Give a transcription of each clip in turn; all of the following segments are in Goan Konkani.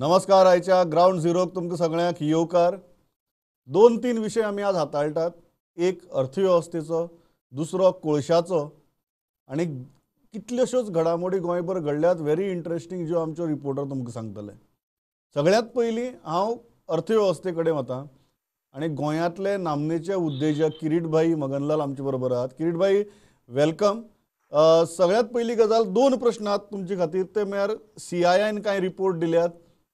नमस्कार. आयच्या ग्रावंड झिरोक तुमकां सगळ्यांक येवकार. दोन तीन विशय आमी आज हाताळटात. एक अर्थवेवस्थेचो, दुसरो कोळशाचो, आनी कितल्योश्योच घडामोडी गोंयभर घडल्यात व्हेरी इंट्रस्टींग ज्यो आमच्यो रिपोर्टर तुमकां सांगतले. सगळ्यांत पयलीं हांव अर्थवेवस्थे कडेन वता आनी गोंयांतले नामनेचे उद्देजक किरीटभाई मगनलाल आमचे बरोबर आहात. किरीटभाई, welcome. सगळ्यांत पयली गजाल, दोन प्रश्न आहात तुमचे खातीर. ते म्हळ्यार सीआयआयन कांय रिपोर्ट दिल्यात,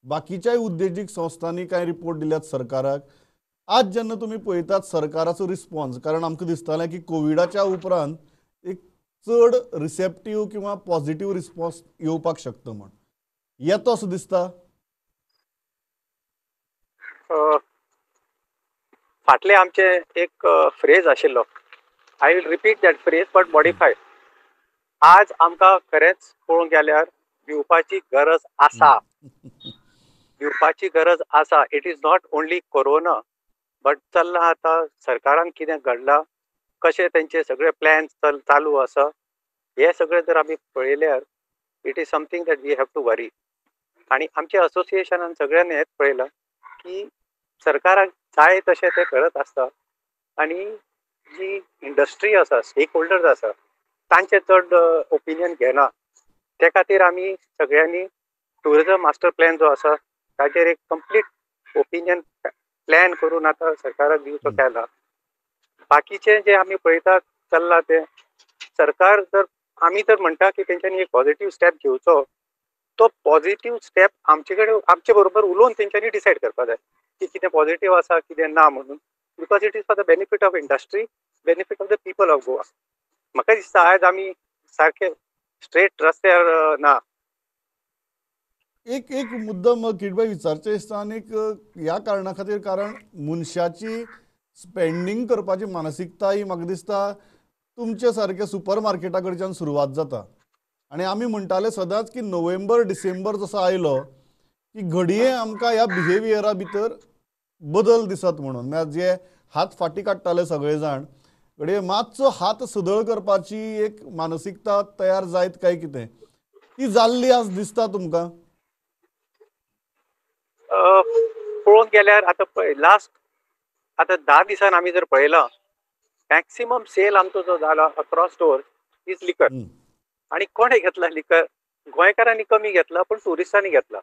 बाकीच्याय उद्देजीक संस्थांनी कांय रिपोर्ट दिल्यात सरकाराक. आज जेन्ना तुमी पळयतात सरकाराचो रिस्पॉन्स, कारण आमकां दिसतालें की कोविडाच्या उपरांत एक चड रिसेप्टीव किंवा पॉझिटिव्ह रिस्पॉन्स येवपाक शकता म्हण, येतो असो दिसता? फाटले आमचे एक फ्रेज आशिल्लो, I will repeat that phrase but modify. आज आमकां खरेंच पळोवंक गेल्यार भिवपाची गरज आसा, भिवपाची गरज आसा. It is not only corona but चल्लां आतां सरकारान कितें घडलां, कशें तेंचे सगळे प्लॅन चालू आसा, हे सगळें जर आमी पळयल्यार it is something that we have to worry. आनी आमच्या असोसिएशनान सगळ्यांनी हेंच पळयलां की सरकाराक जाय तशें ते करत आसता आनी जी इंडस्ट्री आसा, स्टेक होल्डर्स आसा, तांचे चड ओपिनियन घेना. ते खातीर आमी सगळ्यांनी टुरिजम मास्टर प्लॅन जो आसा ताचेर एक कंप्लीट ओपिनियन प्लॅन करून आतां सरकाराक दिवचो केला. बाकीचे जे आमी पळयतात चल्लां तें सरकार जर आमी तर म्हणटा की तेंच्यांनी एक पॉझिटिव्ह स्टेप घेवचो, तो पॉझिटिव्ह स्टेप आमचे कडेन आमचे बरोबर उलोवन तेंच्यांनी डिसायड करपाक जाय की कितें पॉझिटिव्ह आसा कितें ना म्हणून, because it is for the benefit of industry, benefit of the people of Goa. म्हाका दिसता आयज आमी सारके स्ट्रेट रस्त्यार ना. एक एक मुद्दम किरीटभाई विचारचें दिसता आनी ह्या कारणा खातीर, कारण मनशाची स्पेंडींग करपाची मानसिकता ही म्हाका दिसता तुमच्या सारक्या सुपर मार्केटा कडच्यान सुरवात जाता. आनी आमी म्हणटाले सदांच की नोव्हेंबर डिसेंबर जसो आयलो की घडये आमकां ह्या बिहेवियरा भितर बदल दिसत म्हणून, म्हळ्यार जे हात फाटी काडटाले सगळे जाण, घडये मातसो हात सदळ करपाची एक मानसिकता तयार जायत काय कितें, ती जाल्ली आज दिसता तुमकां? पळोवंक गेल्यार आतां लास्ट आतां 10 दिसान आमी जर पळयलां, मॅक्सिमम सेल आमचो जो जाला अक्रॉस स्टोर is liquor. आनी कोणें घेतला लिकर? गोंयकारांनी कमी घेतला पूण ट्युरिस्टांनी घेतला.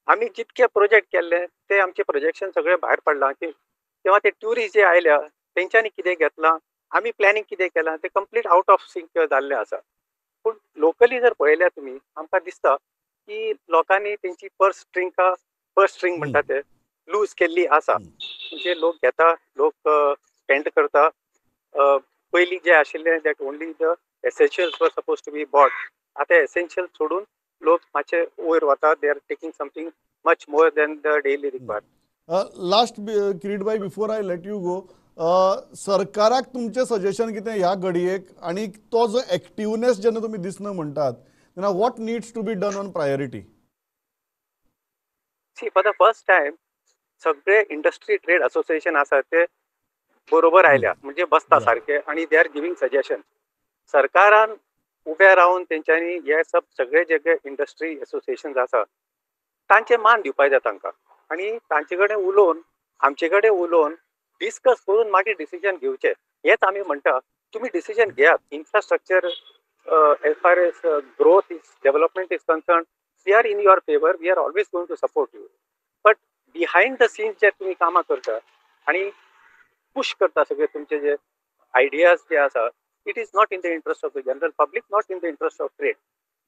आमी जितके प्रोजेक्ट केल्ले ते आमचे प्रोजेक्शन सगळे भायर पडलां की तेव्हा ते ट्युरिस्ट जे आयल्या तेंच्यांनी कितें घेतलां, आमी प्लॅनिंग कितें केलां तें कंप्लीट आवट ऑफ सिंक जाल्लें आसा. पूण लोकली जर पळयल्यार तुमी आमकां दिसता की लोकांनी तेंची पर्स स्ट्रिंग म्हणटा ते लूज केल्ली आसा. म्हणजे लोक घेता, लोक स्पेंड करता. पयलीं जे आशिल्ले that only the essentials were suppose to be bought, आतां एसेन्शियल सोडून लोक मातशे वयर वता, they are taking something much more than the daily requirement. Last Kiritbhai, before I let you go, सरकाराक तुमचें सजेशन कितें ह्या घडयेक, आनी तो जो एक्टिवनेस जेन्ना तुमी दिसना म्हणटात तेन्ना what needs to be done on priority? See, for the first time सगळे इंडस्ट्री ट्रेड असोसिएशन आसा ते बरोबर आयल्या, म्हणजे बसता सारके आनी they are giving suggestion. सरकारान उबे रावन तेंच्यांनी हे सब सगळे जे इंडस्ट्री असोसिएशन आसा तांचे मान दिवपाक जाय तांकां, आनी तांचे कडेन उलोवन आमचे कडेन उलोवन डिस्कस करून मागीर डिसिजन घेवचें. हेच आमी म्हणटा, तुमी डिसिजन घेयात. Infrastructure as far as growth is development is concern, we are in your favour, we are always going to support you. But behind the scenes जे तुमी कामां करता आनी पुश करता सगळे तुमचे जे आयडियाज जे आसा, it is not in the interest of the general public, not in the interest of trade.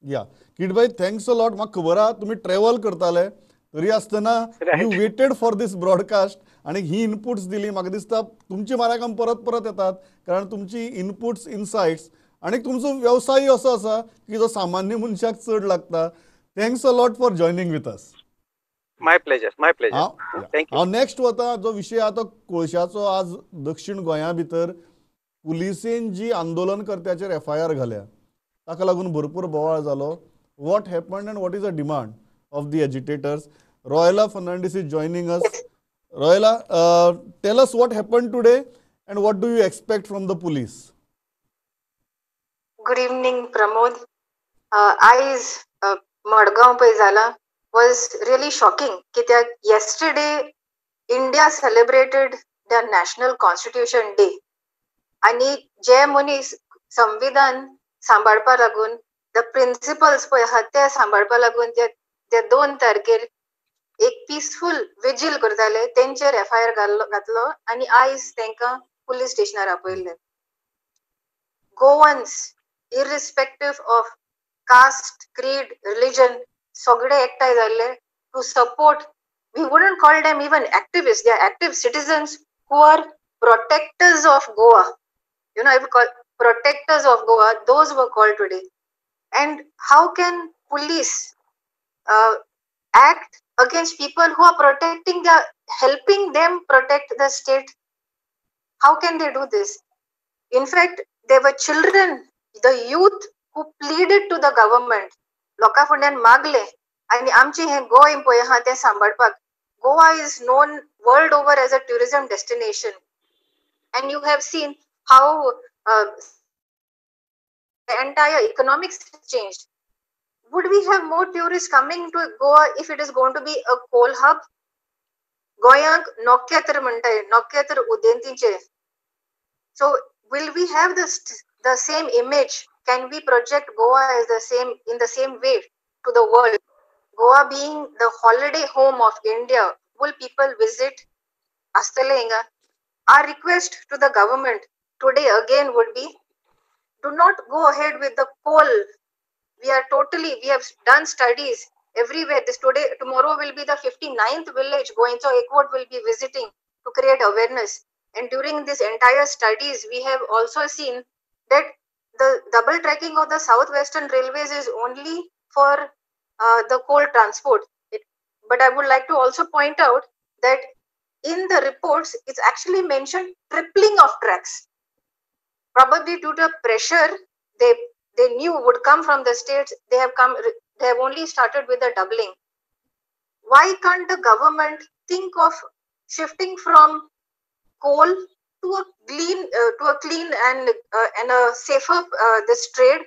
या किरीटभाई, thanks a lot. म्हाका खबर आहा तुमी ट्रॅवल करताले, तरी आसतना you waited for this broadcast आनी ही इनपुट्स दिली. म्हाका दिसता तुमची माराक आमी परत परत येतात, कारण तुमची इनपुट्स, इनसायट्स आनी तुमचो वेवसाय असो आसा की जो सामान्य मनशाक चड लागता. Thanks a lot for joining with us. My pleasure, my pleasure. Thank you. हांव नेक्स्ट वता जो विशय आहा तो कोळशाचो. आज दक्षिण गोंया भितर पुलिसेन जी आंदोलनकर्त्याचेर एफआयआर घाल्या ताका लागून भरपूर बोवाळ जालो. What happened and what is the demand of the agitators? Royla Fernandes is joining us. Royla, tell us what happened today and what do you expect from the police? Good evening Pramod. आयज मडगांव पळय जाला was really shocking. कित्याक yesterday India celebrated the National Constitution Day आनी जे मनीस संविधान सांबाळपा लागून the principles पळय आहा ते सांबाळपा लागून ते 2 तारखेर एक पीसफूल विजील करताले तेंचेर एफआयआर घातलो आनी आयज तांकां पुलीस स्टेशनार आपयल्ले. Goans irrespective of caste, creed, religion सगळे एकठांय जाल्ले to support. We wouldn't call them even activist, they are active citizens who are protectors of Goa. You know, I would call protectors of Goa, those were called today. And how can police act against people who are protecting the, helping them protect the state? How can they do this? In fact, there were children, the youth who pleaded to the government. लोकां फुड्यान मागले आनी आमचें हें गोंय पळय आहा तें सांबाळपाक. Goa is known world over as a tourism destination. And you have seen how the entire economics changed. Would we have more tourists coming to Goa if it is going to be a coal hub? गोयांक नोक्यातर म्हणटाय, नोक्यातर उदेंतीचे. So will we have the same image? Can we project Goa as the same, in the same way to the world? Goa being the holiday home of India, will people visit? Astale hinga. Our request to the government today again would be, do not go ahead with the coal. We have done studies everywhere. This today, tomorrow will be the 59th village Goencho Ekvott will be visiting to create awareness. And during this entire studies, we have also seen that the double tracking of the South Western Railways is only for the coal transport. But I would like to also point out that in the reports, it's actually mentioned tripling of tracks. Probably due to pressure they knew would come from the states, they have only started with the doubling. Why can't the government think of shifting from coal to a clean and a safer this trade?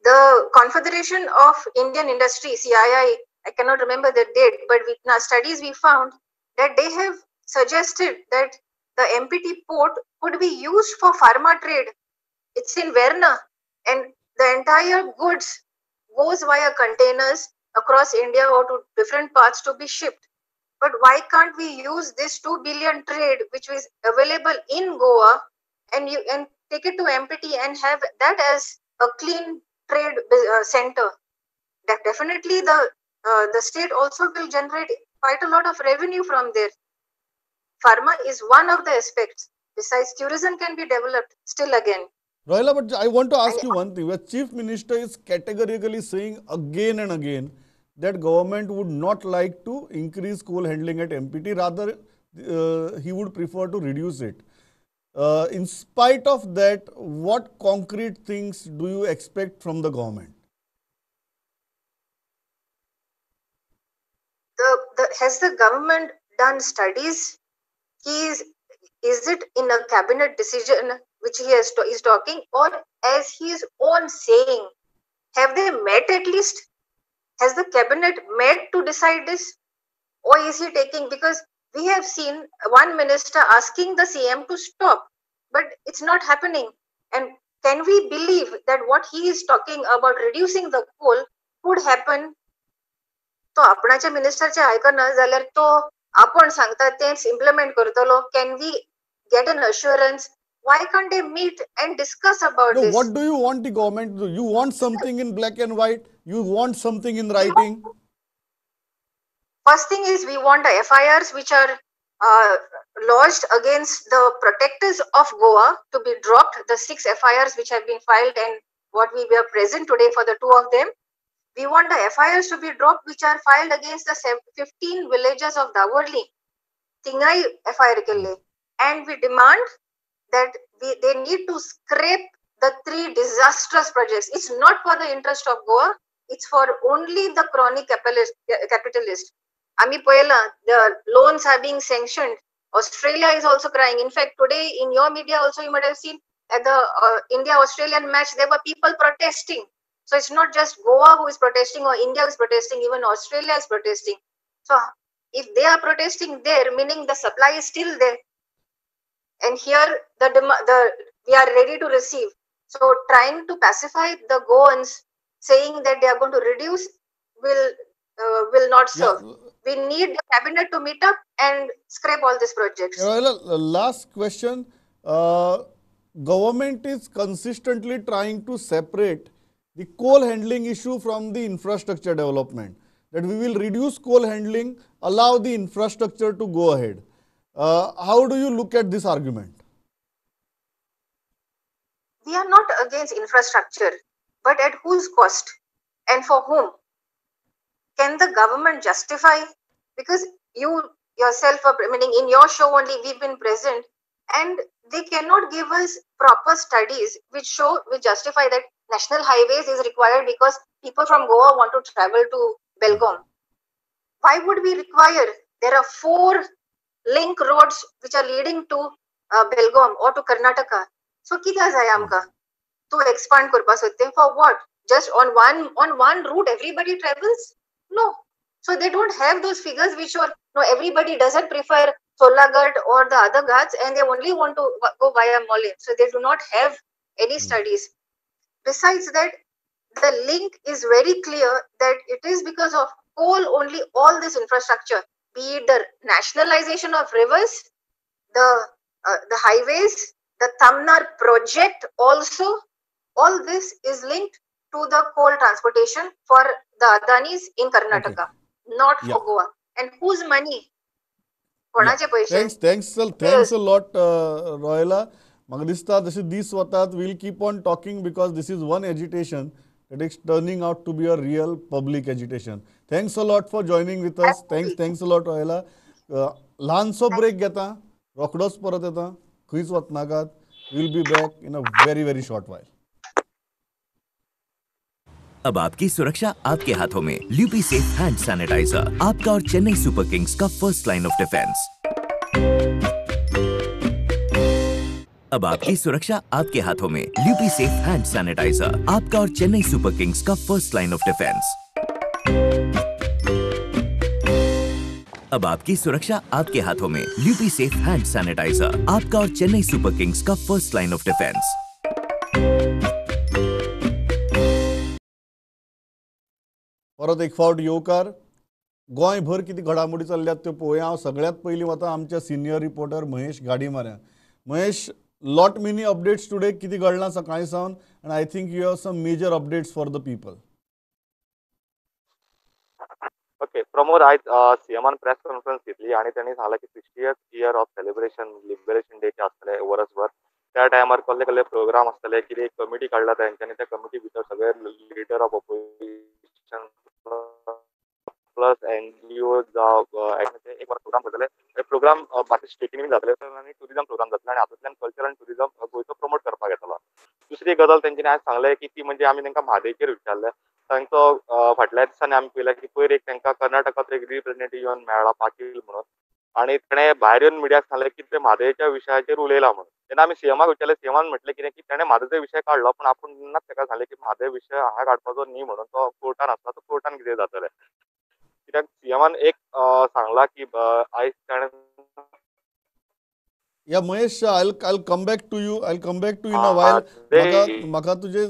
The Confederation of Indian Industry, CII, I cannot remember the date, but in our studies we found that they have suggested that the MPT port could be used for pharma trade. It's in Verna, and the entire goods goes via containers across India or to different parts to be shipped. But why can't we use this 2 billion trade which is available in Goa and take it to MPT and have that as a clean trade center? That definitely the state also will generate quite a lot of revenue from there. Pharma is one of the aspects. Besides, tourism can be developed still again. Rohila, but I want to ask you one thing. The Chief Minister is categorically saying again and again that government would not like to increase coal handling at MPT. Rather, he would prefer to reduce it. In spite of that, what concrete things do you expect from the government? Has the government done studies? Is it in a cabinet decision which he is talking, or as his own saying? Have they met at least? Has the cabinet met to decide this? Or is he taking, because we have seen one minister asking the CM to stop, but it's not happening. And can we believe that what he is talking about reducing the coal could happen? तो आपणाच्या मिनिस्टरचे आयकना जाल्यार तो आपण सांगता तेच इम्प्लिमेंट करतलो. Can we get an assurance? Why can't they meet and discuss about this? What do you want the government to do? You want something in black and white? You want something in writing? First thing is, we want the FIRs which are lodged against the protectors of Goa to be dropped, the 6 FIRs which have been filed and what we were present today for the 2 of them. We want the FIRs to be dropped which are filed against the 15 villages of Davorli. Tingai FIR kelle. And we demand that they need to scrape the 3 disastrous projects. It's not for the interest of Goa. It's for only the chronic capitalist. Ami Poyela, the loans are being sanctioned. Australia is also crying. In fact, today in your media also you might have seen at the India-Australian match, there were people protesting. So it's not just Goa who is protesting or India is protesting, even Australia is protesting. So if they are protesting there, meaning the supply is still there. And here the we are ready to receive. So trying to pacify the Goans, saying that they are going to reduce, will not serve. Yeah. We need the cabinet to meet up and scrape all these projects. Last question. Government is consistently trying to separate the coal handling issue from the infrastructure development. That we will reduce coal handling, allow the infrastructure to go ahead. How do you look at this argument? We are not against infrastructure, but at whose cost and for whom? Can the government justify? Because you yourself, meaning in your show only, we've been present, and they cannot give us proper studies which show, which justify that national highways is required because people from Goa want to travel to Belgaum. Why would we require? There are 4 link roads which are leading to Belgaum or to Karnataka. So kitya jaya amka? To expand karpa sotte for what? Just on one route everybody travels? No. So they don't have those figures which are, no, everybody doesn't prefer Solaghat or the other ghats and they only want to go via Mollem. So they do not have any studies. Besides that, the link is very clear that it is because of coal only all this infrastructure, be it the nationalization of rivers, the highways, the Tamnar project also, all this is linked to the coal transportation for the Adanis in Karnataka, okay, not for Goa. And whose money? Yeah. Thanks a lot, Royla. म्हाका दिसता जशे दीस वतात, we'll keep on talking because this is one agitation that is turning out to be a real public agitation. Thanks a lot for joining with us. Thanks a lot, Royla. ल्हानसो ब्रेक घेता, रोखडोच परत येता, खंयच वचनाकात. We'll be back in a very very short while. अब आपकी सुरक्षा आपके हाथों में। ल्यूपी सेफ हैंड सैनिटाइजर आपका और चेन्नई सुपर किंग्स का फर्स्ट लाइन ऑफ डिफेंस। अब आपकी सुरक्षा आपके हाथों में। ल्यूपी सेफ हैंड सैनिटाइजर आपका और चेन्नई सुपर किंग्स का फर्स्ट लाइन ऑफ डिफेंस। अब आपकी सुरक्षा आपके हाथों में। ल्यूपी सेफ हैंड सैनिटाइजर आपका और चेन्नई सुपर किंग्स का फर्स्ट लाइन ऑफ डिफेंस। परत एक फावट येवकार. गोंयभर कितें घडामोडी चल्ल्यात त्यो पळोवया. हांव सगळ्यांत पयलीं वता आमच्या सिनियर रिपोर्टर महेश गाडीमाऱ्या. Mahesh, lot many updates today. कितें घडलां सकाळीं सावन and I think you have some major updates for the people. Okay Pramod, आयज सीएमान प्रेस कॉन्फरन्स घेतली आनी तांणी सांगलां की 60th year of celebration liberation डेचे आसतले वर्सभर. त्या टायमार कसले कसले प्रोग्राम आसतले, कितें एक कमिटी काडला तेंच्यांनी, त्या कमिटी भितर सगळे leader of opposition plus NGO जावं एक प्रोग्राम करतले. हे प्रोग्राम बाकी स्टेटींनी जातले आनी टुरिजम प्रोग्राम जातले आनी हातूंतल्यान कल्चर आनी टुरिजम गोंयचो प्रमोट करपाक येतलो. दुसरी गजाल तेंच्यांनी आयज सांगलें की ती म्हणजे आमी तांकां म्हादयचेर विचारलें. तांचो फाटल्या दिसांनी आमी पळयलें की पयर एक तांकां कर्नाटकाचो एक रिप्रेझेंटेटिव्ह येवन मेळ्ळा पाटील म्हणून आनी तेणें भायर येवन मिडियाक सांगलें की ते म्हादयच्या विशयाचेर उलयला म्हणून. तेन्ना आमी सीएमाक विचारलें, सीएमान म्हटलें कितें की तेणें म्हादयचो विशय काडलो पूण आपूण तेन्नाच ताका सांगलें की म्हादय विशय हांगा काडपाचो न्ही म्हणून, तो कोर्टान आसता, तो कोर्टान कितें जातलें. कित्याक सीएमान एक सांगलां की आयज तेणें या Mahesh, I'll come back to you. I'll come back to you in a while. म्हाका तुझे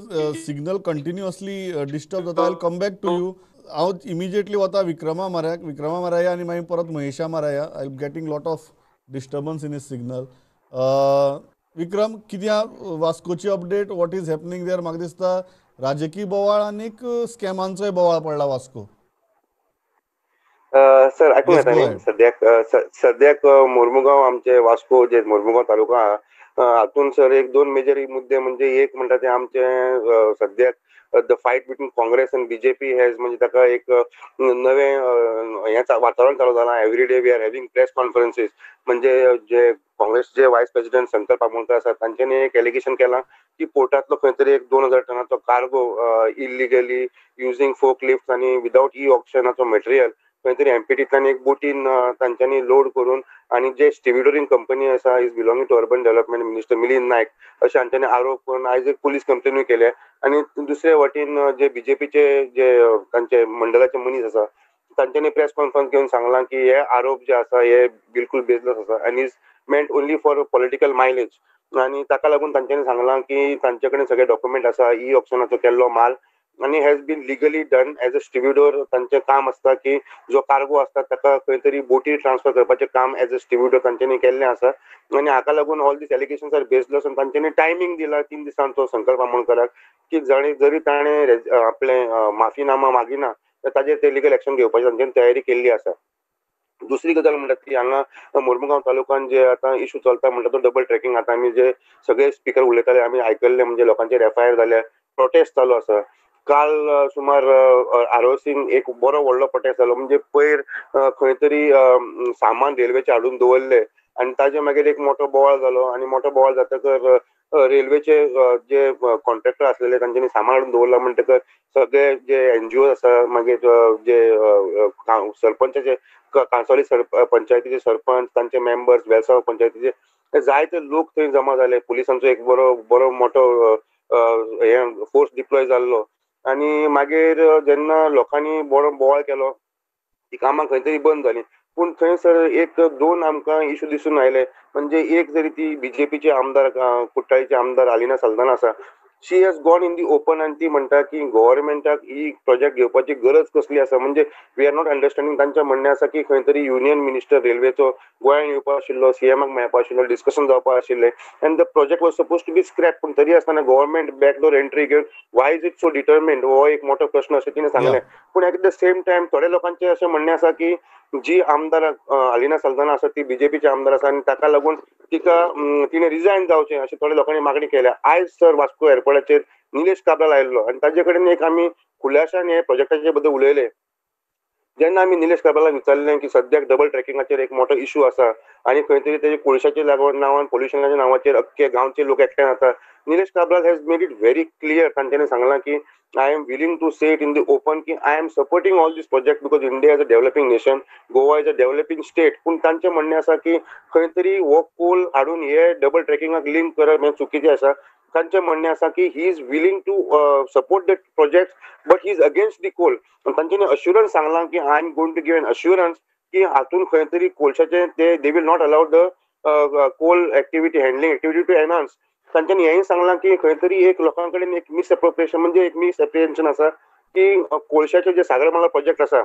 सिग्नल कंटिन्युअसली डिस्टर्ब जाता. I'll come back to you. हांव इमिजिएटली वता विक्रमा माऱ्याक. विक्रमा माराया आनी मागीर परत महेशा माराया. I am getting lot of disturbance in his signal. Vikram, कितें वास्कोची update? What is happening there? म्हाका दिसता राजकीय बोवाळ आनीक स्कॅमांचोय बोवाळ पडला वास्को. सर आयकूंक येता न्ही? सद्याक सद्याक मोर्मुगांव आमचे वास्को जे मोर्मुगांव तालुका आहा हातून सर एक दोन मेजर मुद्दे म्हणजे एक म्हणटा ते आमचे सद्याक the fight between Congress and BJP has म्हणजे ताका एक नवें हें वातावरण चालू जालां. Every day we are having press conferences. म्हणजे जे काँग्रेसचे वायस प्रेसिडेंट संकल्प आमोणकर आसात तांच्यांनी एक एलिगेशन केलां की पोर्टांतलो खंय तरी एक 2000 टनाचो cargo illegally using fork lift आनी विदावट ई ऑक्शनाचो मटेरियल खंय तरी एमपीटींतल्यान एक बोटीन तांच्यांनी लोड करून आनी जे स्टिविडोरींग कंपनी आसा is belonging to urban development minister Milind Naik अशें हांच्यांनी आरोप करून आयज एक पुलीस कंप्लेनूय केल्या. आनी दुसरे वटेन जे बीजेपीचे जे तांचे मंडळाचे मनीस आसा तांच्यांनी प्रेस कॉन्फरन्स घेवन सांगलां की हे आरोप जे आसा हे बिलकुल बेजलेस आसा आनी is meant only for political mileage. आनी ताका लागून तांच्यांनी सांगलां की तांचे कडेन सगळे डॉक्युमेंट आसा, ई ऑक्शनाचो केल्लो माल आनी has been legally done as a stevedore. तांचें काम आसता की जो कार्गो आसता ताका खंय तरी बोटीर ट्रान्सफर करपाचें काम एज अ स्टिविडोर तांच्यांनी केल्लें आसा. आनी हाका लागून all these allegations are baseless. आनी तांच्यांनी टायमींग दिला 3 दिसांचो संकल्प आमोणकराक की जरी ताणें आपलें माफीनामा मागिना तर ताजेर ते लिगल एक्शन घेवपाची तांच्यांनी तयारी केल्ली आसा. दुसरी गजाल म्हणटा ती हांगा मोर्मुगांव तालुक्यान जे आतां इशू चलता म्हणटा तो डबल ट्रॅकिंग. आतां आमी जे सगळे स्पिकर उलयताले आमी आयकल्ले, म्हणजे लोकांचेर एफआयआर जाल्या, प्रोटेस्ट चालू आसा. काल सुमार आरोसीन एक बरो व्हडलो प्रोटेस्ट जालो, म्हणजे पयर खंय तरी सामान रेल्वेचें हाडून दवरलें आनी ताजे मागीर एक मोठो बोवाळ जालो आनी मोठो बोवाळ जातकर रेल्वेचे जे कॉन्ट्रॅक्टर आसलेले तांच्यांनी सामान हाडून दवरलां म्हणटकर सगळे जे एनजीओ आसा, मागीर जे सरपंचाचे कांसोली पंचायतीचे सरपंच, तांचे मेंबर्स, वेलसांव पंचायतीचे जायते लोक थंय जमा जाले. पुलिसांचो एक बरो बरो मोठो हे फोर्स डिप्लॉय जाल्लो आनी मागीर जेन्ना लोकांनी बरो बोवाळ केलो ती कामां खंय तरी बंद जालीं. पूण थंय सर एक दोन आमकां इशू दिसून आयले, म्हणजे एक जरी ती बीजेपीचे आमदार कुट्टाळीचे आमदार आलिना सल्दाना आसा, she has gone in the open आनी ती म्हणटा की गव्हर्मेंटाक ही प्रोजेक्ट घेवपाची गरज कसली आसा. म्हणजे we are not understanding. तांचें म्हणणें आसा की खंय तरी युनियन मिनिस्टर रेल्वेचो गोंयांत येवपा आशिल्लो, सीएमाक मेळपा आशिल्लो, डिस्कशन जावपा आशिल्लें and the project was suppose to be scrap. पूण तरी आसतना गव्हर्मेंट बॅकडोर एंट्री घेवन why is it so determined हो एक मोठो प्रश्न अशें तिणें सांगलें. पूण एट the same time थोड्या लोकांचें अशें म्हणणें आसा की जी आमदार आलिना सल्दाना आसा ती बीजेपीचे आमदार आसा आनी ताका लागून तिका तिणें रिजायन जावचें अशें थोड्या लोकांनी मागणी केल्या. आयज सर वास्को एअरपोर्टाचेर निलेश काब्राल आयिल्लो आनी ताजे कडेन एक आमी खुलाशान हे प्रोजेक्टाचे बद्दल उलयले. जेन्ना आमी निलेश काब्रालाक विचारलें की सद्याक डबल ट्रॅकिंगाचेर एक मोठो इशू आसा आनी खंय तरी तेजे कोळशाचे नांवान पोल्युशनाच्या नांवाचेर अख्खे गांवचे लोक एकठांय जाता, Nilesh Cabral has made it very clear. तांच्यांनी सांगलां की I am willing to say it in the open की I am supporting all this project because India is a developing nation, Goa is a developing state. पूण तांचें म्हणणें आसा की खंय तरी हो कोल हाडून हे डबल ट्रॅकिंगाक लिंक करप हें चुकीचें आसा. तांचें म्हणणें आसा की he is willing to support the project but he is against the coal. तांच्यांनी अश्युरन्स सांगलां की I am going to give an assurance की हातून खंय तरी कोळशाचें ते they will not allow the coal activity handling activity to enhance. तांच्यांनी हेंय सांगलां की खंय तरी एक लोकां कडेन एक मिसएप्रोप्रिएशन म्हणजे एक मिसएप्रिहेन्शन आसा की कोळशाचे जे सागरमाला प्रोजेक्ट आसा,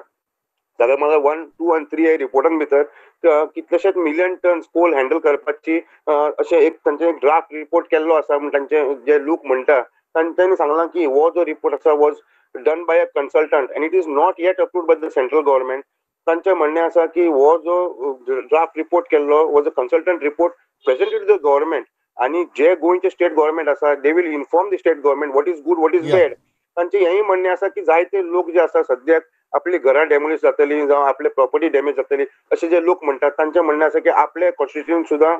सागरमाला 1, 2 आनी 3 हे रिपोर्टान भितर कितलेशेच मिलियन टन्स कोल हँडल करपाची अशें एक तांचे एक ड्राफ्ट रिपोर्ट केल्लो आसा म्हूण तांचे जे लोक म्हणटा. तांच्यांनी सांगलां की हो जो रिपोर्ट आसा was done by a consultant and it is not yet approved by the central government. तांचें म्हणणें आसा की हो जो ड्राफ्ट रिपोर्ट केल्लो was a consultant report presented to the government आनी जे गोंयचे स्टेट गव्हर्मेंट आसा they will inform the state government what is good what is bad. तांचें हेंय म्हणणें आसा की जायते लोक जे आसा सद्याक आपली घरां डॅमोलिश जातली जावं आपले प्रॉपर्टी डॅमेज जातली अशें जे लोक म्हणटात तांचें म्हणणें आसा की आपले कॉन्स्टिट्युशन सुद्दां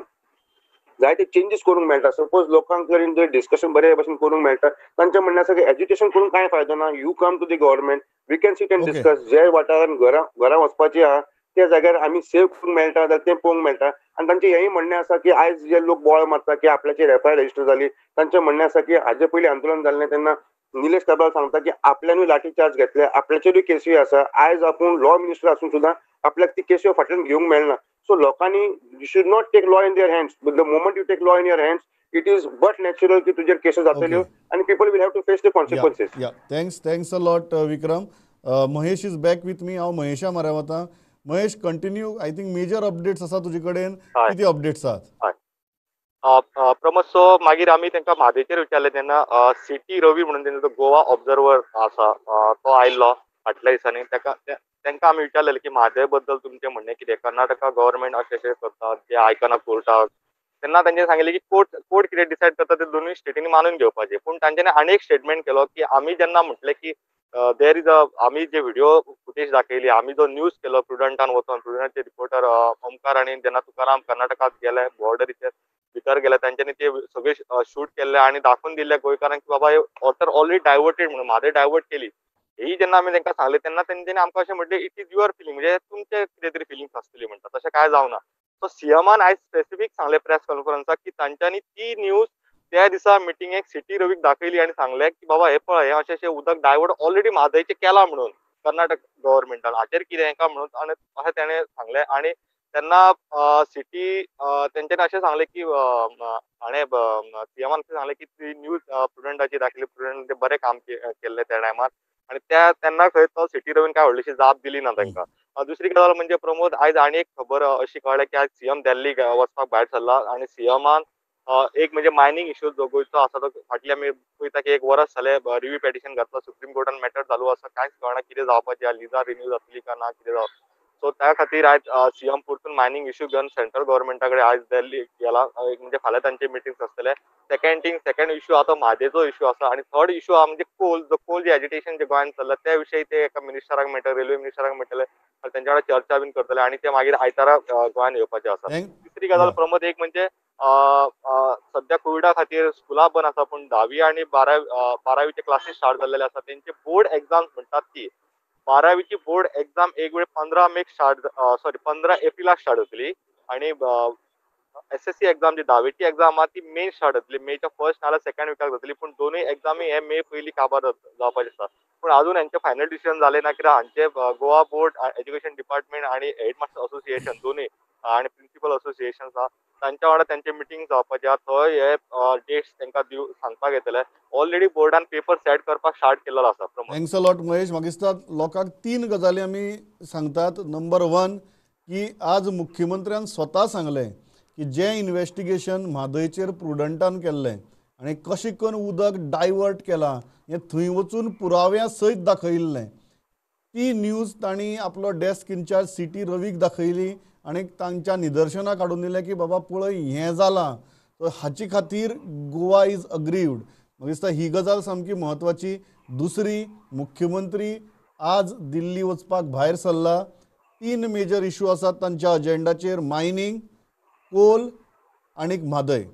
जायते चेंजीस करूंक मेळटा. सपोज लोकांक कडेन जर डिस्कशन बरे भशेन करूंक मेळटा. तांचें म्हणणें आसा की एज्युकेशन करून कांय फायदो ना, you come to the government, we can sit and discuss. जे वाठारान घरां वचपाची आहा त्या जाग्यार आमी सेव करूंक मेळटा जाल्यार तें पळोवंक मेळटा. आनी तांचें हेंय म्हणणें आसा की आयज जे लोक बोवाळ मारता की आपल्याचेर एफआयआर रजिस्टर जाली, तांचें म्हणणें आसा की हाजे पयलीं आंदोलन जाल्लें तेन्ना निलेश काब्राल सांगता की आपल्यानूय लाठी चार्ज घेतले, आपल्याचेरूय केसी आसा, आयज आपूण लॉ मिनिस्टर आसून सुद्दां आपल्याक ती केसी फाटल्यान घेवंक मेळना. सो लोकांनी you should not take law in their hands. The moment you take law in your hands it is but natural की तुजेर केसी जातल्यो आनी people will have to face the consequences. Thanks, thanks a lot Vikram. Mahesh is back with me. हांव महेशा म्हऱ्या वता. Mahesh continue. I think major updates आसा तुजे कडेन, कितें अपडेट्स आहात? प्रमोद, सो मागीर आमी तांकां म्हादेचेर विचारलें तेन्ना सिटी रवी म्हणून तेंचो गोवा ऑब्जर्वर आसा तो आयिल्लो फाटल्या दिसांनी. तांकां आमी विचारलेलें की म्हादय बद्दल तुमचें म्हणणें कितें, कर्नाटका गव्हर्मेंट अशें अशें करता ते आयकना कोर्टाक. तेन्ना तांच्यांनी सांगलें की कोर्ट कितें डिसायड करता ते दोनूय स्टेटींनी मानून घेवपाचें. पूण तांच्यांनी आनी एक स्टेटमेंट केलो की आमी जेन्ना म्हटलें की there is a आमी जे व्हिडिओ फुटेज दाखयली, आमी जो न्यूज केलो प्रुडंटान वचोन, प्रुडंटाचे रिपोर्टर ओमकार आनी जेन्ना तुकाराम कर्नाटकात गेले बॉर्डरीचेर भितर गेले तांच्यांनी ते सगळे शूट केल्ले आनी दाखोवन दिल्ले गोंयकारांक की बाबा हे वॉटर ऑलरेडी डायवर्टेड म्हणून म्हादय डायवर्ट केली. ही जेन्ना आमी तांकां सांगलें तेन्ना तेंच्यांनी आमकां अशें म्हटलें, it is your feeling, म्हणजे तुमचे कितें तरी फिलिंग्स आसतली म्हणटा, तशें कांय जावना. सो सीएमान आयज स्पेसिफीक सांगलें प्रेस कॉन्फरन्साक की तांच्यांनी ती न्यूज त्या दिसा मिटिंगेक सिटी रवीक दाखयली आनी सांगलें की बाबा हे पळय, हें अशें अशें उदक डायवर्ट ऑलरेडी म्हादयचें केलां म्हणून कर्नाटक गव्हर्मेंटान, हाचेर कितें हेंका म्हणून, आनी अशें तेणें सांगलें. आनी तेन्ना सिटी तेंच्यांनी अशें सांगलें की हाणें सीएमान अशें सांगलें की ती न्यूज प्रुडंटाची दाखयली, प्रुडंट बरें काम केल्लें त्या टायमार, आनी त्या तेन्ना खंय तो सिटी रवीन काय व्हडलीशी जाप दिली ना तांकां. दुसरी गजाल म्हणजे प्रमोद, आयज आनी एक खबर अशी कळ्ळें की आयज सीएम दिल्ली वचपाक भायर सरला आनी सीएमान एक म्हणजे मायनींग इश्यू जो गोंयचो आसा तो फाटली आमी पळयता की एक वरस जालें रिव्यू पेटिशन घातला, सुप्रीम कोर्टान मॅटर चालू आसा, कांयच कळना कितें जावपाचें, लिजा रिन्यू जातली काय ना, कितें जावप. सो त्या खातीर आयज सीएम परतून मायनींग इश्यू घेवन सेंट्रल गव्हर्मेंटा कडेन आयज दिल्ली गेला. एक म्हणजे फाल्यां तांचे मिटिंग्स आसतले. सेकंड इश्यू आतां म्हादयचो इश्यू आसा आनी थर्ड इश्यू आहा म्हणजे कोल, जो कोल जे एजिटेशन जे गोंयांत चल्लां त्या विशयी ते एका मिनिस्टराक मेळटले, रेल्वे मिनिस्टराक मेळटले, तेंच्या वांगडा चर्चा बीन करतले आनी ते मागीर आयतारा गोंयांत येवपाचे आसा. तिसरी गजाल प्रमोद, एक म्हणजे सध्या कोविडा खातीर स्कुलां बंद आसा, पूण 10वी आनी 12वीचे क्लासीस स्टार्ट जाल्लेले आसा. तेंचे बोर्ड एग्जाम्स म्हणटात ती 12वीची बोर्ड एग्जाम एक वेळ 15 मेक स्टार्ट, सॉरी 15 एप्रिलाक स्टार्ट जातली आनी एसएससी एग्जाम जी 10वीची एग्जाम आहा ती मे स्टार्ट जातली, मेच्या फर्स्ट नाल्यार सेकंड विकाक जातली. पूण दोनूय एग्जामी हे मे पयलीं काबार जावपाचें आसा. पूण अजून हेंचें फायनल डिसिजन जालें ना, कित्याक हांचे गोवा बोर्ड एज्युकेशन डिपार्टमेंट आनी हेडमास्टर असोसिएशन दोनूय आनी प्रिंसिपल असोसिएशन आसा तांच्या वांगडा तेंचे मिटींग जावपाचे आहा. थंय हे डेट्स तांकां सांगपाक येतले. ऑलरेडी बोर्डान पेपर सेट करपाक स्टार्ट केल्लो आसा. Thanks a lot Mahesh. म्हाका दिसता लोकांक 3 गजाली आमी सांगतात. नंबर 1 की आज मुख्यमंत्र्यान स्वता सांगलें की जें इन्वेस्टिगेशन म्हादयचेर प्रुडंटान केल्लें आनी कशें करून उदक डायवर्ट केलां हें थंय वचून पुराव्या सयत दाखयिल्लें, ती न्यूज तांणी आपलो डेस्क इन्चार्ज सिटी रवीक दाखयली आनी तांच्या निदर्शनाक हाडून दिलें की बाबा पळय हें जालां, सो हाचे खातीर गोवा is अग्रीव्ड. म्हाका दिसता ही गजाल सामकी म्हत्वाची. दुसरी, मुख्यमंत्री आज दिल्ली वचपाक भायर सरला. 3 मेजर इश्यू आसात तांच्या अजेंडाचेर, मायनींग, कोल आनी म्हादय.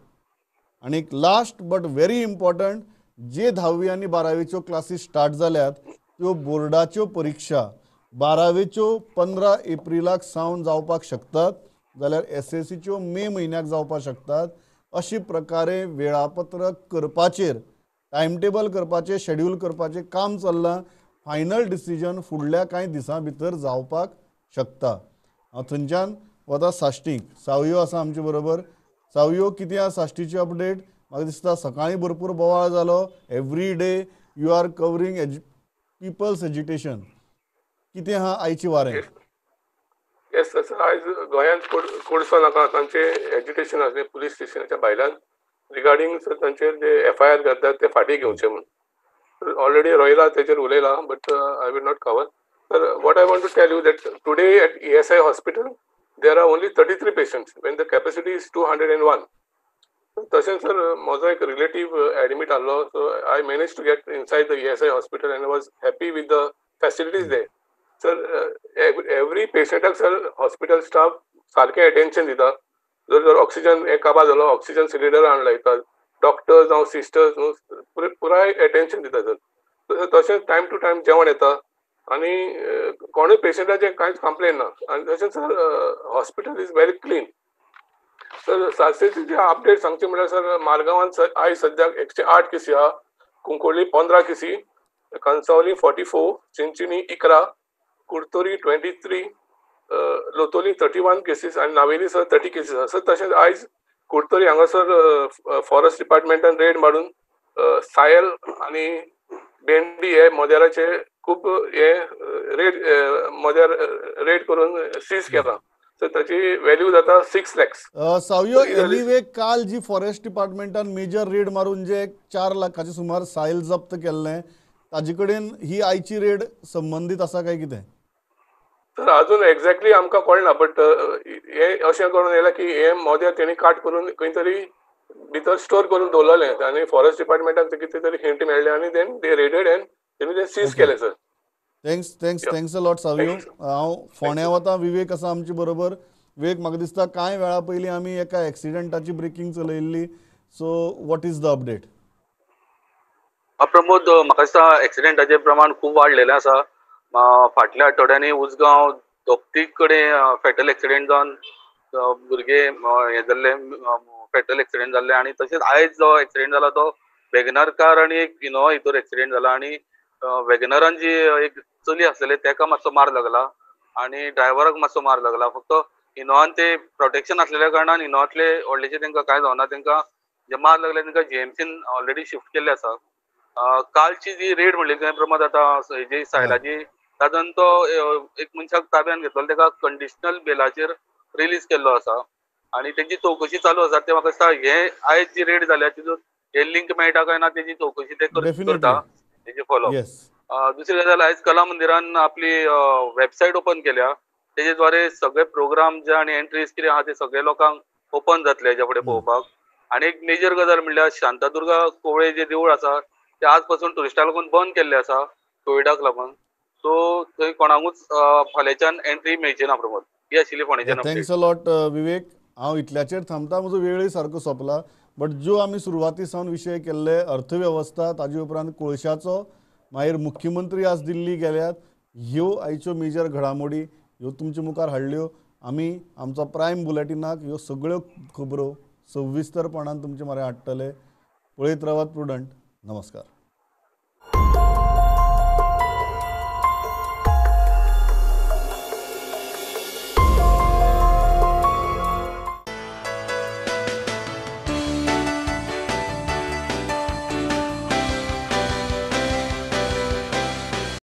आनी लास्ट बट व्हेरी इम्पॉर्टंट, जे 10वी आनी 12वीच्यो क्लासीस स्टार्ट जाल्यात त्यो बोर्डाच्यो परिक्षा 12वेच्यो 15 एप्रिलाक सावन जावपाक शकतात, जाल्यार एसएससीच्यो मे म्हयन्याक जावपाक शकतात. अशे प्रकारे वेळापत्रक करपाचेर, टायमटेबल करपाचें, शेड्यूल करपाचें काम चल्लां. फायनल डिसिजन फुडल्या कांय दिसां भितर जावपाक शकता. हांव थंयच्यान वता साश्टीक. सावयो आसा आमचे बरोबर. सावयो, कितें आसा साश्टीची अपडेट? म्हाका दिसता सकाळीं भरपूर बोवाळ जालो. Every day you are covering people's agitation. कितें आहा आयची वारें? येस सर, आयज गोंयांत कोळसो नाका तांचे एजिटेशन आसलें पुलीस स्टेशनाच्या भायल्यान रिगार्डींग सर तांचेर जे एफआयआर घातल्यात ते फाटीं घेवचे म्हणून. ऑलरेडी रोयला तेचेर उलयला, but I will not cover. Sir, what I want to tell you that today at ESI hospital there are only 33 patients when the capacity is 201. तशेंच सर म्हजो एक रिलेटीव एडमीट आहलो, so I manage to get inside the ESI hospital and was happy with the facilities there. Sir, every पेशंटाक sir hospital staff सारकें एटेन्शन दिता. जर जर ऑक्सिजन एक काबार जालो, ऑक्सिजन सिलिंडर हाडून लायतात, डॉक्टर्स जावं सिस्टर्स न्हू पुराय एटेन्शन दिता सर. तशेंच टायम टू टायम जेवण येता आनी कोणूय पेशंटाचें कांयच कंप्लेन ना. आनी तशेंच sir hospital is very clean. Sir सारसेची जे अपडेट सांगचे म्हणल्यार सर मारगांवान आयज सद्याक 108 केसी आहा, कुंकळ्ळी 15 केसी, कंसावली 44, चिंचिणी 11, कुडतोरी 23, लोतोली 31 केसीस आनी नावेली सर 30 केसीस आसा. सर तशेंच आयज कुडतोरी हांगासर फॉरेस्ट डिपार्टमेंटान रेड मारून सायल आनी भेंडी हे मोदेराचे खूब हे रेड मोदेर रेड करून सीज केला. तर ताची व्हॅल्यू जाता 6 lakhs. Savio, anyway काल जी फॉरेस्ट डिपार्टमेंटान मेजर रेड मारून जे 4 लाखाचे सुमार सायल जप्त केल्लें ताजे कडेन ही आयची रेड संबंदीत आसा काय कितें? तर अजून एक्झॅक्टली आमकां कळना, बट हे अशें करून येयलां की हे मोदेर तेणी काट करून खंय तरी भितर स्टोर करून दवरलेलें आनी फॉरेस्ट डिपार्टमेंटाक कितें तरी हिंट मेळ्ळें आनी then they raided and तेणी तें सीज केलें sir. Thanks thanks thanks a lot Savio. हांव फोंड्या वता, विवेक आसा आमचे बरोबर. विवेक, म्हाका दिसता कांय वेळा पयलीं आमी एका एक्सिडंटाची ब्रेकींग चलयल्ली, so what is the update? Pramod, म्हाका दिसता एक्सिडेंटाचें प्रमाण खूब वाडलेलें आसा. फाटल्या आठवड्यांनी उसगांव दोग कडेन फेटल एक्सिडेंट जावन भुरगे हे जाल्ले, फेटल एक्सिडेंट जाल्ले. आनी तशेंच आयज जो एक्सिडेंट जाला तो वेगनार कार आनी एक इनोवा हितूर एक्सिडेंट जाला आनी वेगनरान जी एक चली आसलेले तेका मातसो मार लागला आनी ड्रायव्हराक मातसो मार लागला. फक्त इनोवान ते प्रोटेक्शन आसलेल्या कारणान इनोवांतले व्हडलेशे तेंकां कांय जावना. तेंकां जे मार लागले तेंकां जीएमसीन ऑलरेडी शिफ्ट केल्ले आसा. कालची जी रेड म्हणली तुवें प्रमोद, आतां जी सायलाची, तातूंत तो एक मनशाक ताब्यान घेतलो, तेका कंडिशनल बेलाचेर रिलीज केल्लो आसा आनी तेंची चवकशी चालू आसा. ते म्हाका दिसता हे आयज जी रेड जाल्या तितून हे लिंक मेळटा काय ना तेजी चवकशी ते करता, तेजे फॉलो. दुसरी गजाल, आयज कला मंदिरान आपली वेबसायट ओपन केल्या, तेजे द्वारे सगळे प्रोग्राम जे आनी एंट्रीज कितें आहा ते सगळे लोकांक ओपन जातले हेच्या फुडें पळोवपाक. आनी एक मेजर गजाल म्हणल्यार शांतादुर्गा कोवळे जे देवूळ आसा ते आज पासून ट्युरिस्टां लागून बंद केल्ले आसा कोविडाक लागून. सो थंय कोणाकूच फाल्यांच्यान एंट्री मेळची ना. प्रमोद, ही आशिल्ली फोंडेच्यान. Thanks a lot विवेक. हांव इतल्याचेर थांबता, म्हजो वेळय सारको सोंपला. बट ज्यो आमी सुरवाती सावन विशय केल्ले, अर्थवेवस्था, ताजे उपरांत कोळशाचो, मागीर मुख्यमंत्री आज दिल्ली गेल्यात, ह्यो आयच्यो मेजर घडामोडी ह्यो तुमचे मुखार हाडल्यो. आमी आमचो प्रायम बुलेटिनाक ह्यो सगळ्यो खबरो सविस्तरपणान तुमचे म्हऱ्यान हाडटले. पळयत रावात प्रुडंट. नमस्कार.